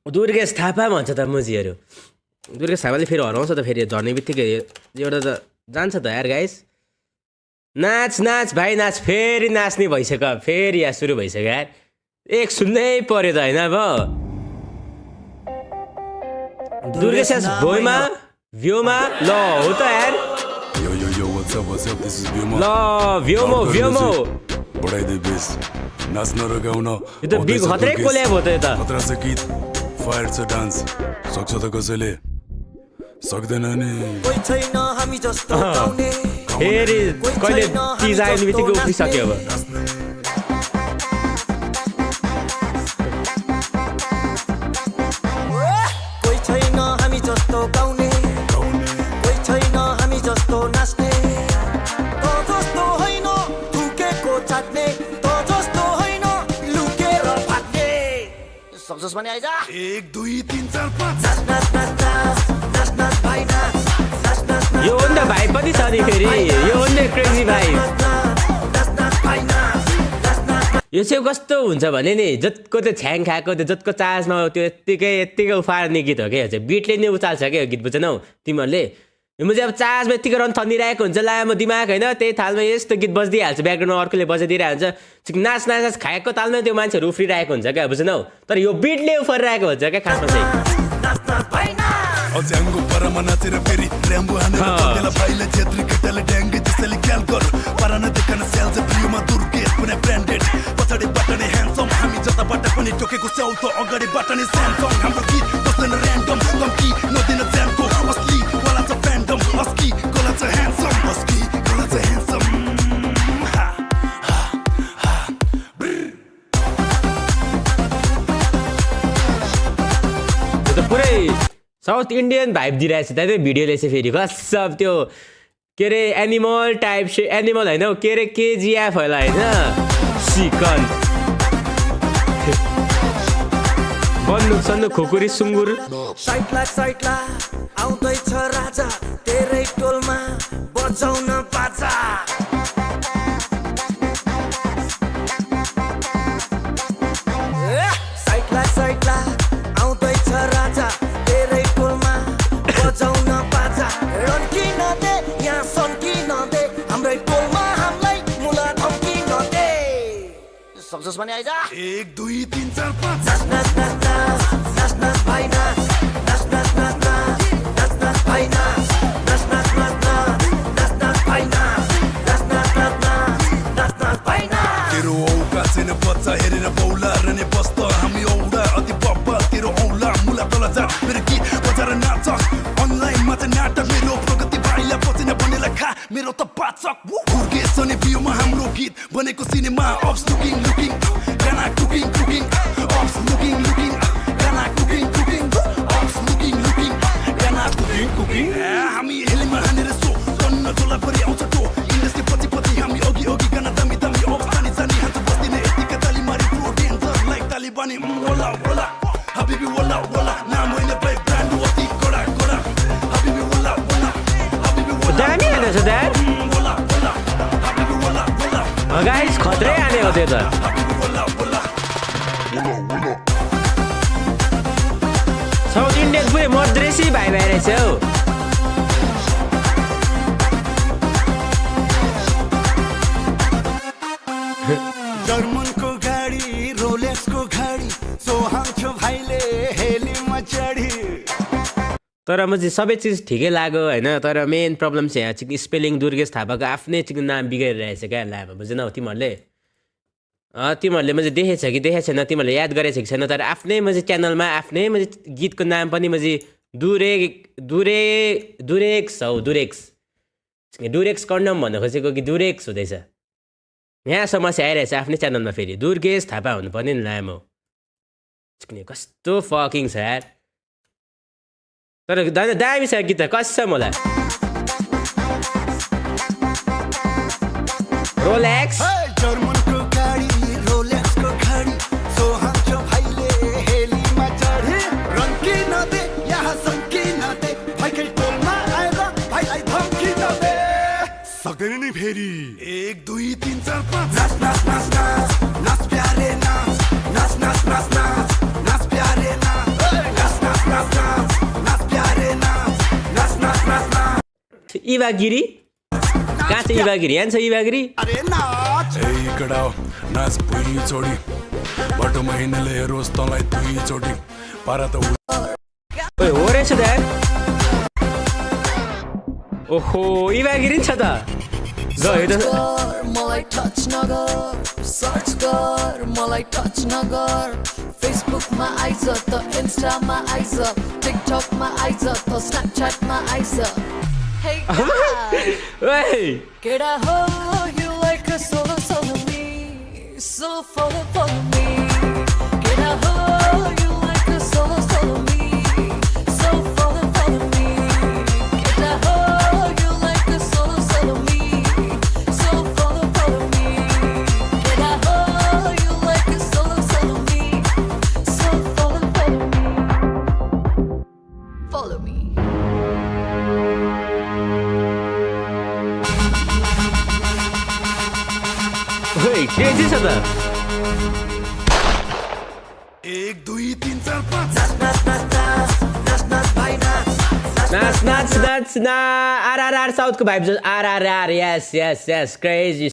दुर्गेश थापा भन्छ त मुजीहरू दुर्गेश थापाले फेरि हराउँछ त फेरि झर्ने बित्तिकै एउटा त जान्छ त यार गाइस नाच नाच भाइ नाच फेरि नाच्ने भइसक्यो फेरि यहाँ सुरु भइसक्यो यार एक सुन्नै पर्यो त होइन अब दुर्गेश भोइमा भ्योमा ल हो त यार ल भ्योमो बढाइदे बेस नाच्न र गाउन यो त बिग खत्रै कोल्याब हो त यो त खतरा छ गीत फायर छ डान्स सक्छ त कसैले सक्दैन नि कोही छैन हामी जस्तो गाउने फेरि कहिले चिज आउने बित्तिकै उफ्रिसक्यो अब कोही छैन हामी जस्तो गाउने कोही छैन हामी जस्तो नाच्ने त जस्तो होइन थुकेको चाट्ने त जस्तो होइन लुकेर फाट्ने सक्छस् भने आइज 1 2 3 4 5 नाच नाच नाच नाच नाच नाच भाइ नाच नाच नाच नाच यो भन्दा भाइ पनि छ नि फेरि यो भन्दा क्रेजी भाइ नाच नाच भाइ नाच नाच नाच यो चाहिँ कस्तो हुन्छ भने नि जतको त्यो छ्याङ खाएको त्यो जतको चार्जमा त्यो यत्तिकै उफार्ने गीत हो क्या यो चाहिँ बिटले नै उचाल्छ क्या यो गीत बुझ्दैनौ तिमीहरूले यो चाहिँ अब चार्जमा यत्तिकै रन थनिरहेको हुन्छ लामो दिमाग होइन त्यही थालमा यस्तो गीत बजिदिइहाल्छ ब्याकग्राउन्डमा अर्कोले बजाइदिइरहेको हुन्छ नाच नाच नाच खाएको तालमा त्यो मान्छेहरू उफ्रिरहेको हुन्छ क्या बुझ्दैनौ तर यो बिटले उफरिरहेको हुन्छ क्या खासमा चाहिँ नाच नाच भाइ नाच अझ्याङ्गो परमा नाचेर फेरि र्याम्बो हानेर बदेला भाइले छेत्री केटाले ड्याङ्गे त्यसैले ख्याल गर पारा नदेखान स्याल्छ प्रियोमा दुर्गेश कुनै ब्रान्डेड पछाडिबाट नै ह्यान्डसम हामी जताबाट पनि टोकेको स्याउ त अगाडिबाट नै स्यामसङ हाम्रो गीत बस्दैन ऱ्यान्डम कम्की नदिन ज्यानको असली वाला छ फ्यान्डम अस्की गोला छ ह्यान्डसम अस्की गोला छ ह्यान्डसम त्यो त पुरै साउथ इन्डियन भाइब दिइरहेछ त त्यो भिडियोले चाहिँ फेरि कसम त्यो के अरे एनिमल टाइप एनिमल होइन के अरे केजिएफ होला होइन चिकन बन्दुक सन्दुक खुकुरी सुँगुर साइटला आउँदैछ राजा तेरै टोलमा बजाउन बाजा साइटला आउँदैछ राजा तेरै टोलमा बजाउन बाजा रन्किन दे यहाँ सन्किन दे हाम्रै टोलमा हामीलाई मुला धम्किन दे सक्छस् भने आइज 1 2 3 4 5 नाच नाच नाच नाच नाच नाच भाइ नाच नाच नाच नाच नाच नाच नाच भाइ नाच नाच नाच नाच नाच नाच नाच भाइ नाच नाच नाच नाच नाच नाच नाच भाइ नाच तेरो औका छैन बच्चा हेरेर बौला रने बस्त हामी औडा अति बब्बा तेरो औला मुला तल जा मेरो गीत बजार नाच अनलाइनमा चाहिँ नाटक मेरो प्रगति भाइलाई पसिना बनेला खा मेरो त पाचक दुर्गेश अनि बियोमा हाम्रो गीत बनेको सिनेमा अप्स लुकिङ गाना कुकिङ अप्स लुकिङ गाना कुकिङ अप्स लुकिङ गाना कुकिङ हामी हेलीमा हानेर सो कन्न झोला परि आउँछ टो इन्डस्ट्री पछि हामी अघि गाना दामी अप्स जानी हात बस्दिने यतिका ताली मारी प्रो डेन्जर लाइक तालिबानी वला हबिबी वला नाम होइन बाइ ब्रान्ड अति कडा हबिबी वला हबिबी दामी हानेछ द्याट गाइस खत्रै हाने हो त्यो त साउथ इन्डियन पुरै मद्रेसी भाइ रहेछ हौ जर्मनको गाडी रोलेक्सको गाडी सोहाउँथ्यो भाइले हेलीमा चढी तर म चाहिँ सबै चिज ठिकै लाग्यो होइन तर मेन प्रब्लम चाहिँ यहाँ चाहिँ स्पेलिङ दुर्गेश थापाको आफ्नै चाहिँ नाम बिगारिरहेछ क्या ल्याब बुझ्दैनौ तिमीहरूले म चाहिँ देखेछ कि देखेको छैन तिमीहरूले याद गरेछ कि छैन तर आफ्नै म चाहिँ च्यानलमा आफ्नै म चाहिँ गीतको नाम पनि म चाहिँ डुरेक्स हौ डुरेक्स कन्डम भन्न खोजेको कि डुरेक्स हुँदैछ यहाँ समस्या आइरहेछ आफ्नै च्यानलमा फेरि दुर्गेश थापा हुनुपर्ने नि लामो कस्तो फकिङ छ यार तर दामी छ गीत त कसम होला रोलेक्स जर्मनको गाडी रोलेक्सको गाडी सोहाउँथ्यो भाइले हेलीमा चढी रन्किन दे यहाँ सन्किन दे भाइकै टोलमा आएर भाइलाई धम्किन दे सक्दैन नि फेरि 1 2 3 4 5 नाच नाच नाच नाच नाच प्यारे नाच नाच नाच नाच नाच नाच प्यारे नाच इभागिरी कहाँ छ इभागिरी यहाँ छ इभागिरी ఇక్కడ नाच पुई चोडी बटो महिनाले हेरोस् तँलाई दुई चोटी पारा त ओए हो रहेछ त यार ओहो इभागिरी छ त ल हेर मलाई टच नगर सर्च कर मलाई टच नगर फेसबुकमा आइज त इन्स्टामा आइज टिकटकमा आइज त स्न्यापच्याटमा आइज Hey guy, ओए केडा हो you like a solo solo me so follow me केडा हो you like a solo solo me so follow me केडा हो you like a solo solo me so follow me केडा हो you like a solo solo me so follow me ओए के छ त 1 2 3 4 5 नाच नाच नाच ना आरआरआर साउथको भाइब आरआरआर यस यस यस क्रेजी